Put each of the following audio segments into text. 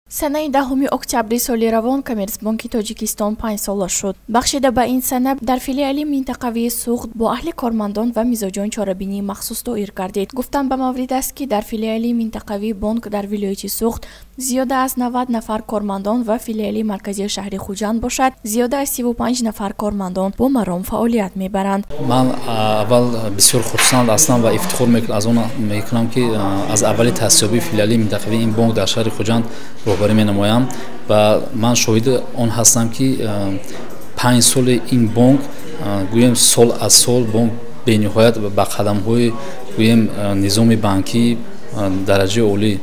Санаи 10 октябри соли равон Коммерсбонки Тоҷикистон 5-сола шуд. Бахшида ба ин сана дар филиали минтақавии Суғд бо аҳли кормандон ва мизоҷон чорабинии махсус доир гардид. Гуфтан ба маврид аст, ки дар филиали минтақавии бонк дар вилояти Суғд зиёда аз 90 нафар кормандон ва филиали марказии шаҳри Хуҷанд бошад, зиёда аз 35 нафар кормандон бо маром фаъолият мебаранд. Ман аввал бисёр хурсанд ҳастам ва ифтихор аз он мекунам, ки аз аввали таъсисёбии филиали минтақавии ин бонк дар шаҳри Хуҷанд роҳбарӣ менамоям ва ман шоҳиди он ҳастам, ки 5 соли ин бонк, гӯем, сол аз сол бонк бениҳоят ба қадамҳои, гӯем, низоми банкӣ дараҷаи олӣ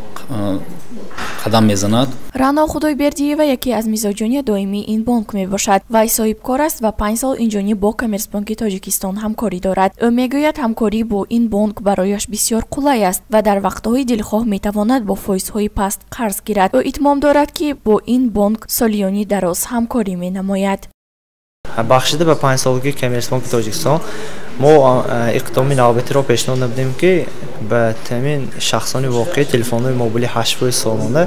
қадам мезанад. Рано Худойбердиева яке аз мизоҷони доимии ин бонк мебошад. Вай соҳибкор аст ва 5 сол инҷониб бо Коммерсбонки Тоҷикистон ҳамкорӣ дорад. Ӯ мегӯяд, ҳамкорӣ бо ин бонк барояш бисёр қулай аст ва дар вақтҳои дилхоҳ метавонад бо фоизҳои паст қарз гирад. Ӯ итмом дорад, ки бо ин бонк солиёни дароз ҳамкорӣ менамояд. Бахшида ба 5-солагии Коммерсбонки Тоҷикистон мо иқдоми навбатиро пешниҳод намудем, ки ба таъмин шахсони воқеӣ телефонҳои мобилӣ 8% солона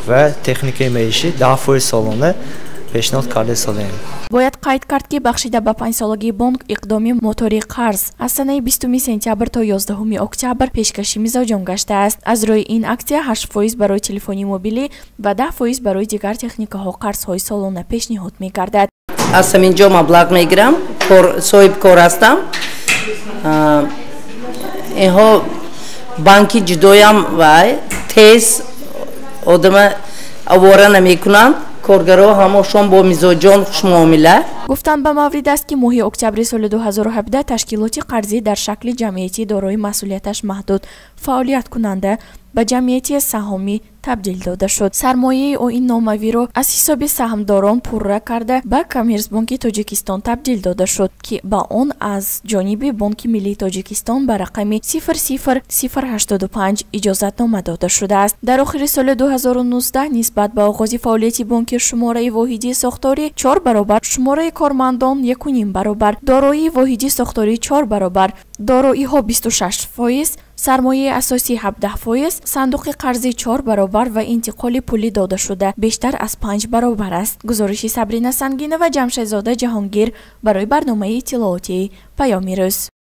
ва техникаи маишӣ 10% солона пешниҳод карда истодаем. Бояд қайд кард, ки бахшида ба 5-солагии бонк иқдоми мотори қарз аз санаи 20 сентябр то 11 октябр пешкаши мизоҷон гаштааст. Аз рӯи ин аксия 8% барои телефони мобилӣ ва 10% барои дигар техникаҳо қарзҳои солона пешниҳод мегардад. Аз ҳамин ҷо маблағ мегирам, соҳибкор ҳастам. Инҳо банки ҷудоям вай тез одама овора намекунанд, коргаро ҳамошон бо мизоҷон хушмуомила. Гуфтан ба маврид аст, ки моҳи октябри соли 2017 ташкилоти қарзӣ дар шакли ҷамъиятӣ дорои масъулияташ маҳдуд фаъолияткунанда ба ҷамъияти саҳомӣ табдил дода шуд. Сармояи оинномавиро аз ҳисоби саҳмдорон пурра карда ба Коммерсбонки Тоҷикистон табдил дода шуд, ки ба он аз ҷониби Бонки Миллии Тоҷикистон ба рақами 00085 иҷозатнома дода шудааст. Дар охири соли 2019 нисбат ба оғози фаъолияти бонки шумораи воҳидии сохторӣ 4 баробар, шумораи кормандон 1,5 баробар, дороии воҳидии сохторӣ 4 баробар, дороиҳо 26%, сармояи асосӣ 17%, сандуқи қарзӣ 4 баробар ва интиқоли пулӣ додашуда бештар аз 5 баробар аст. Гузориши Сабрина Сангинова, Ҷамшедзода Ҷаҳонгир барои барномаи иттилоотии Паёми рӯз.